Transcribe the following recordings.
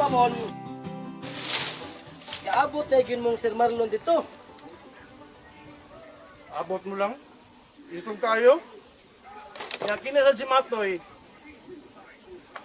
pa mon. Gaabot na yun mong Sir Marlon dito. Abot mo lang. Isog tayo. Yakin na sa si Matoy.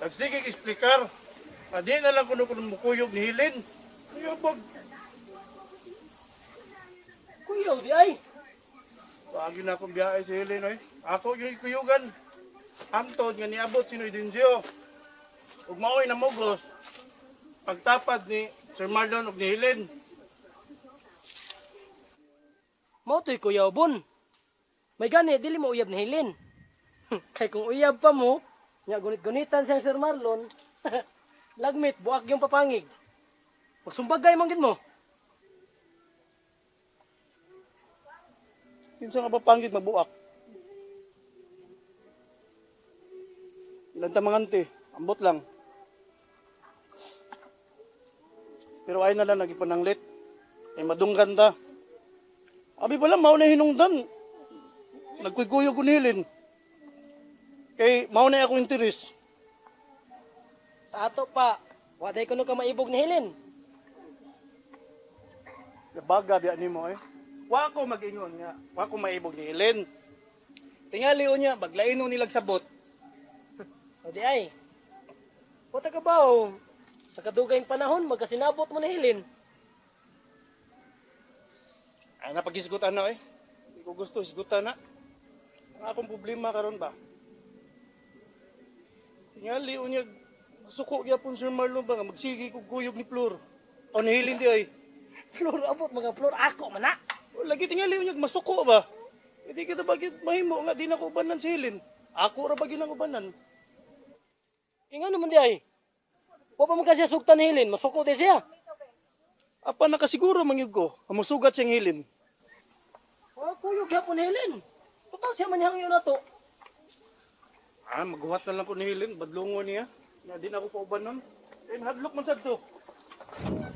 Nagsige explicar. Adi na lang kuno kuno mukuyog ni Hilin. Ayabag. Kuyaw di ay. Paagi na akong biyahe si Hilin oy. Ako yung kuyugan. Antod nga niabot si Noy Dinzio. Ug maoy namugos. Pagtapad ni Sir Marlon ug ni Hilin. Mao to'y kuyaw bon. May gani dili mo uyab ni Helen. Kay kung uyab pa mo, nya gunit-gunitan siyang Sir Marlon. Lagmit buak yung papangig. Magsumbagay man gid mo. Kinsa nga papangit mabuak? Ilan ta mga ante, ambot lang. Pero ay na lang nagipananglit. Ay madunggan ta. Abi pala mao na hinungdan. Nagkuy-kuyog ko nilin. Kay mao na ako interes. Sa ato pa, wa day kuno ka maibog ni Helen. Baga biya nimo eh. Wa ko mag-ingon nga. Wa ko maibog ni Helen. Tingali niya, baglain nilag sabot. O di ay. Wata ka ba o? Sa kadugayng panahon, magkasinabot mo ni Helen. Ay, napagisgutan na eh. Hindi ko gusto, hisgutan na. Ang akong problema karon ba? Tingali, unyag, masuko gyapon Sir Marlon ba nga magsige kog kuyog ni Flor. O nihilin di ay. Flor, abot mga flor, ako man na. O, lagi tingali, unyag, masuko ba? Hindi kita bakit mahimo nga di na ko ubanan si Hilin. Ako ra ba ginang ubanan? Kaya nga naman di ay. Wa pa man kasi sugtan ni Helen, masuko di siya. Apa nakasiguro mangyud ko, hamusugat siyang Hilin. Wa kuyog gyapon ni Helen. Total siya man hangyo na to. Ah, maghuwat na lang ko ni Hilin, badlongo niya. Nga di na ako paubanon. Eh, hadlok man sad to.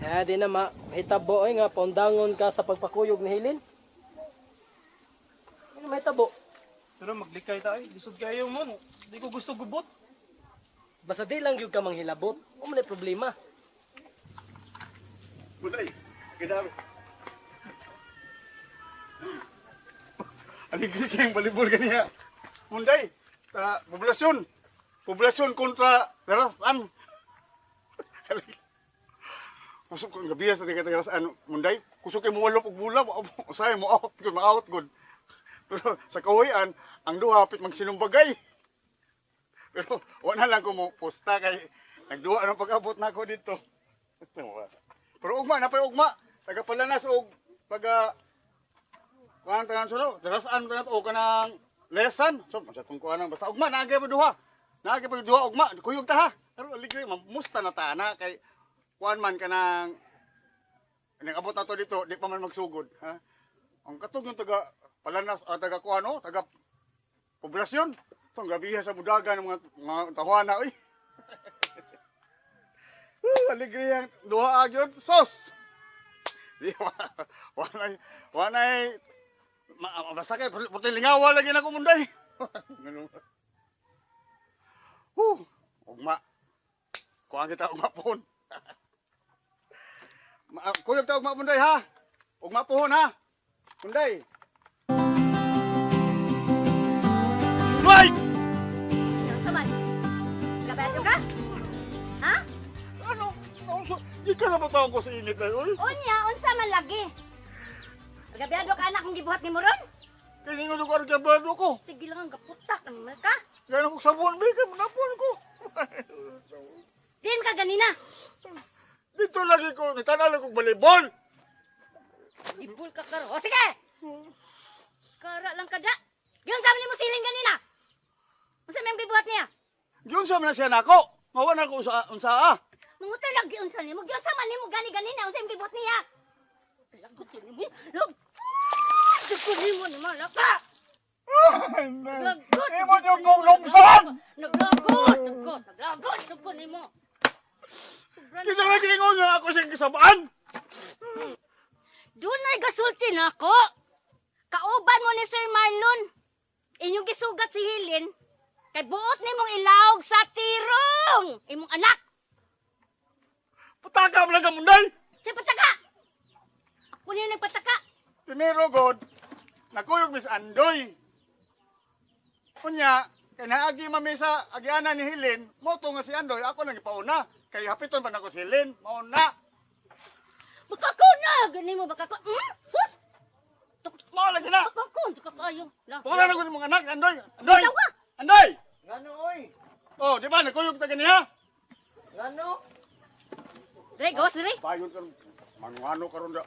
Ah, di na ma, mahitabo ay nga paundangon ka sa pagpakuyog ni Helen. Ano mahitabo? Pero maglikay ta ay, lisod kayo mo. Di ko gusto gubot. Basta di lang gyud ka manghilabot. Wa man ay problema. Bulay, ginabi. Ano kasi kayong balibol ganiya? Munday, sa poblasyon. Poblasyon kontra larasan. Kusog kong gabi sa tiga larasan, Munday. Kusog kay muwalop og bula, usay mo out gud, ma-out gud. Pero sa kawayan, ang duha hapit magsinumbagay. Pero wala lang ko mo posta kay nagduha ng pag-abot na ako dito. Pero ugma, napay ugma. Taga Palanas og taga kuan tangan suno, darasan tangan o kanang lesan. So, sa tong kuan basta ugma naagay pa duha. Naagay pa duha ugma, kuyog ta ha. Pero aligre mamusta na ta na kay kuan man kanang nag-abot na to dito, di pa man magsugod, ha. Ang katong yung taga Palanas, ah, taga kuan o, taga poblasyon. So, ang grabiha sa mudaga ng mga tawana, oy. Woo, aligre ang duha agyon sos. Di wanay wanay basta kay puti lingawa lagi na ko munday. Ganun. Woo, ugma. Kuha kita ugma pohon. Kuyog ta ugma munday ha. Ugma pohon ha. Munday. Right! Unsa man? Kabado ka? Ha? Ano? Ano? Di ka na ba taong ko sa init na oy? Unya, unsa man lagi? Gabiado ka anak kung gibuhat nimo ron? Kaya nga ko argabado ko. Sige lang ang gaputak ang mga ka. Kaya ko sabon ba kay manapon ko. Din ka ganina. Dito lagi ko, nitanaw ko balibol. Ibul ka karo. O sige. Kara lang kada. Giunsa man nimo siling ganina? Unsa may gibuhat niya? Giunsa man na siya nako. Mawa na ko sa unsa ah. Mangutan lang giunsa nimo. Giunsa man nimo gani ganina unsa imong gibuhat niya? Lagot nimo. Lagot ko nimo ni malaka. Lagot. Imo jud kong lungson. Naglagot, naglagot, naglagot ko nimo. Sobra na. Kinsa lagi ingon nga ako siyang kasabaan. Dunay gasulti nako. Kauban mo ni Sir Marlon. Inyong gisugat si Hilin kay buot nimong ilawog sa tirong imong anak. Pataka mo lang ka, Munday! Sa pataka. Ako niya nagpataka. Primero, God, nakuyog Miss Andoy. Unya, kay naagi mami sa agianan ni Helen, moto nga si Andoy, ako lang ipauna. Kay hapiton pa nako si Helen, mauna. Baka ko na gani mo baka ko. Sus. Mao lagi na. Baka ko ka kayo. La. Wala na ko ni mga anak, Andoy. Andoy. Tawa. Andoy. Ngano oy? Oh, di ba nakuyog ta ganiha? Ngano? Dre, gawas dre. Bayon karon mangano karon da.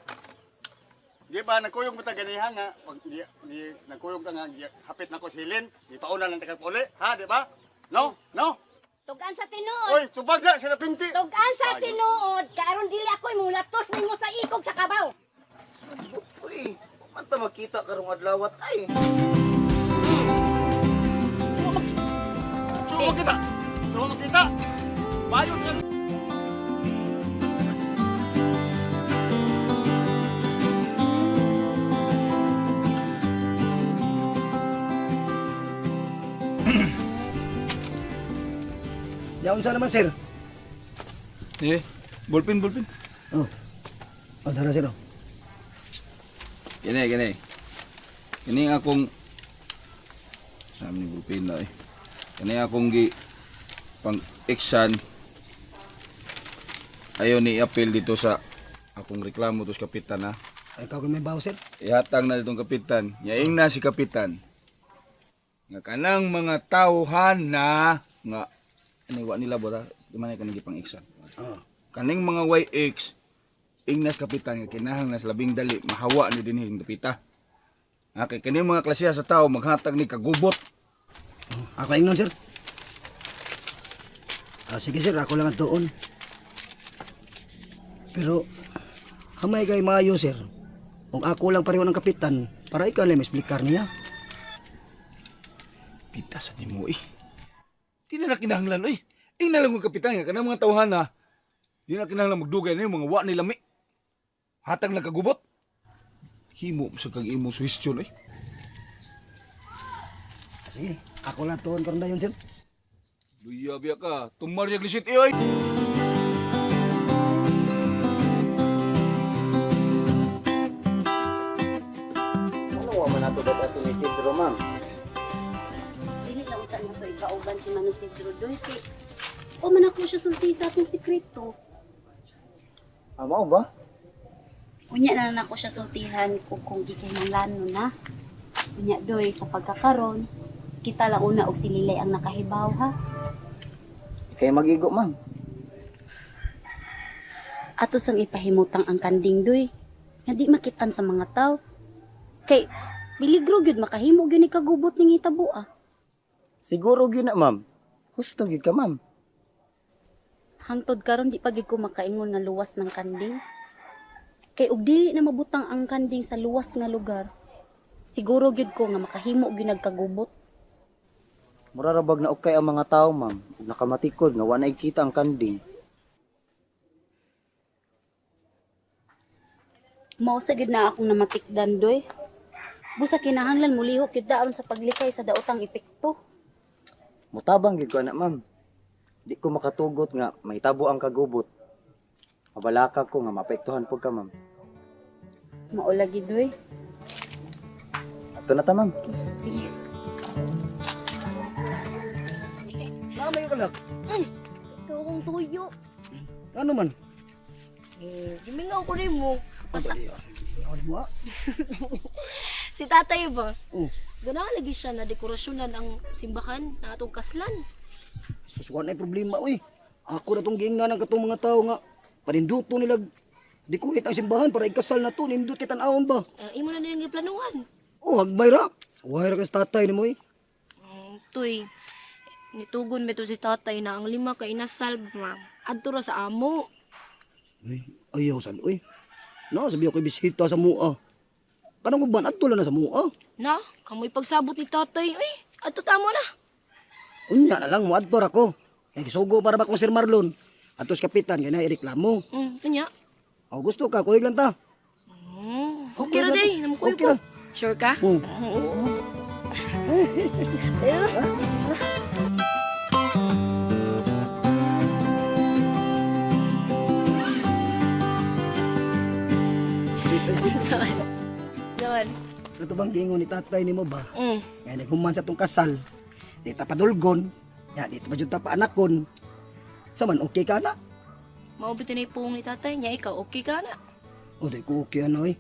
Di ba nagkuyog mo ta ganiha nga pag di, di nagkuyog ta nga di, hapit nako si Helen, di pauna lang ta kag puli, ha, di ba? No? No? Tugan sa tinuod. Oy, tubag na sila pinti. Tugan sa tinuod, kaaron dili ako mulatos nimo sa ikog sa kabaw. Uy, man ta makita karong adlaw ay. Sumo kita. Sumo kita. Bayon ka. Yaon sa naman, sir. Eh, ballpen, ballpen. Oh. Oh, dara sir. Oh. Gini, gini. Gini ang akong saan ni ballpen na eh. Gini akong gi pang iksan. Ayaw ni appeal dito sa akong reklamo to sa kapitan ha. Ay, ikaw may bawo, sir. Ihatag na ditong kapitan. Yaing na si kapitan. Nga kanang mga tawhan na nga ano wa nila bora di man kanang gipang iksan. Oh. Kaning mga YX ingnas kapitan nga kinahanglan sa labing dali mahawa ni dinhi ang dapita. Ha, kay kaning mga klasiya sa tao maghatag ni kagubot. Oh, ako ingnon, sir. Ah, sige, sir. Ako lang ang tuon. Pero, hamay kay maayo, sir. Kung ako lang pareho ng kapitan, para ikaw lang maexplikar niya. Pita sa nimo eh. Di na na kinahanglan oy. Ingna lang ang kapitan nga kanang mga tawhan na di na kinahanglan magdugay niyo mga wa ni lami. Hatag lang kagubot. Himo sa kag imong suhestyon oy. Ah, sige, ako lang tuon karon dayon, sir. Luya biya ka, tumar ya glisit eh, oy. Ano wa man ato data si Isidro, ma'am? Dili lang usa na to ikauban si Mano Cedro doy kay o man ako siya sulti sa atong sikreto. Ah, mao ba? Unya na lang ako siya sultihan ko kung gikinahanglan na. Unya doy sa pagkakaron kita lang una og si Lilay ang nakahibaw ha. Kay magigo, ma'am. Ato sang ipahimutang ang kanding doy nga di makitan sa mga tao. Kay biligro gyud makahimo gyud ni kagubot ning hitabo ah. Siguro gyud na, ma'am. Husto gyud ka, ma'am. Hangtod karon di pa gyud ko makaingon nga luwas ng kanding. Kay og dili na mabutang ang kanding sa luwas nga lugar, siguro gyud ko nga makahimo gyud nagkagubot. Mura ra bag na okay ang mga tao, ma'am. Ug nakamatikod nga wa na kita ang kanding. Mao sa gyud na akong namatikdan doy. Busa kinahanglan mulihok gyud daon sa paglikay sa daotang epekto. Mutabang gyud ko ana, ma'am. Di ko makatugot nga mahitabo ang kagubot. Mabalaka ko nga maapektuhan pud ka, ma'am. Mao lagi doy. Ato na ta, ma'am. Sige. Lamay ka lak. Ikaw akong tuyo. Ano man? Eh, gimingaw ko rin mo. Basta, Ano mo, ah? si tatay ba? Oh. Ganahan lagi siya na dekorasyonan ang simbahan na atong kaslan. Sus, wala na problema, uy. Ako na tong giingnan ng katong mga tao nga. Paninduto nila decorate ang simbahan para ikasal na to. Nindot kay tan-awon ba? Eh, imo na nilang giplanuhan. Oh, hagbay ra. Wahay ra ka sa tatay ni mo, eh. Tuy, nitugon ba to si tatay na ang lima ka inasal ma. Adto ra sa amo. Ay, ayaw san, uy. Na, sabi ako bisita sa mua. Kanang uban, adto lang na sa mua. Na, kamoy pagsabot ni tatay. Uy, adto tamo na. Unya na lang, muadto ra ko. Kay gisugo para ba kong Sir Marlon. Ato sa kapitan, kay na ireklamo. Unya. Aw, gusto ka, kuyog lang ta. Okay ra day, namkuy Okay ko. ra. Sure ka? Oh. Saan? Saan? Ito bang giingon ni tatay nimo ba? Mm. Nga naghuman sa tong kasal. Di ta padulgon. Ya, di ta pa jud ta paanakon. Sa man okay ka na? Mao bitaw na ipuong ni tatay niya, ikaw okay ka na. O di ko okay ano eh.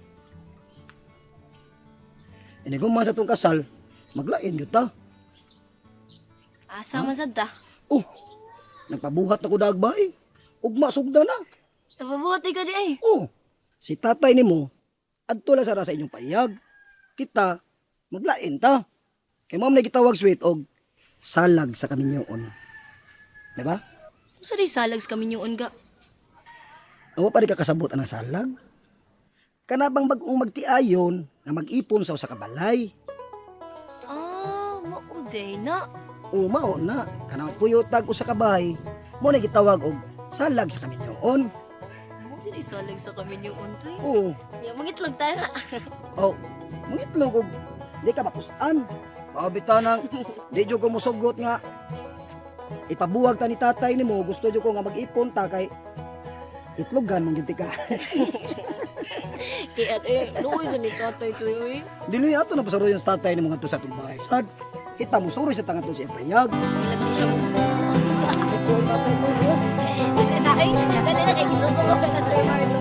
Iniguman sa tong kasal, maglain gyud ta. Asa man sad ta? Oh, nagpabuhat na ko dagbay. Ugma sugda na. Napabuhat ka di ay. Oh, si tatay nimo adto lang sara sa inyong payag. Kita maglain ta. Kay ma'am na gitawag sweet og salag sa kaminyoon. Diba? Unsa di salag sa kaminyoon ga? Awa pa rin kakasabot ang salag. Kana bang bag-ong magtiayon nga mag-ipon sa usa ka balay. Ah, mao day na. O mao na kanang puyotag usa ka bahay mo na gitawag og salag sa kaminyoon. Mao di salag sa kaminyoon to. eh. Oo. Ya mangitlog ta na. Oh, mangitlog og di ka mapustan. Mao bitaw nang di jud ko mosugot nga ipabuwag ta ni tatay nimo, gusto jud ko nga mag-ipon ta kay itlogan man gyud ti ka. Kay at eh, luoy sa ni tatay to eh. Dili ato na pasaro yung tatay nimo ngadto sa atong bahay. Sad kita mo suroy sa tangan to si payag. Lagi siya mo. Ito ang tatay mo. Oh. Dali na kay, dali na kay gisugo ko na Sir Marlon.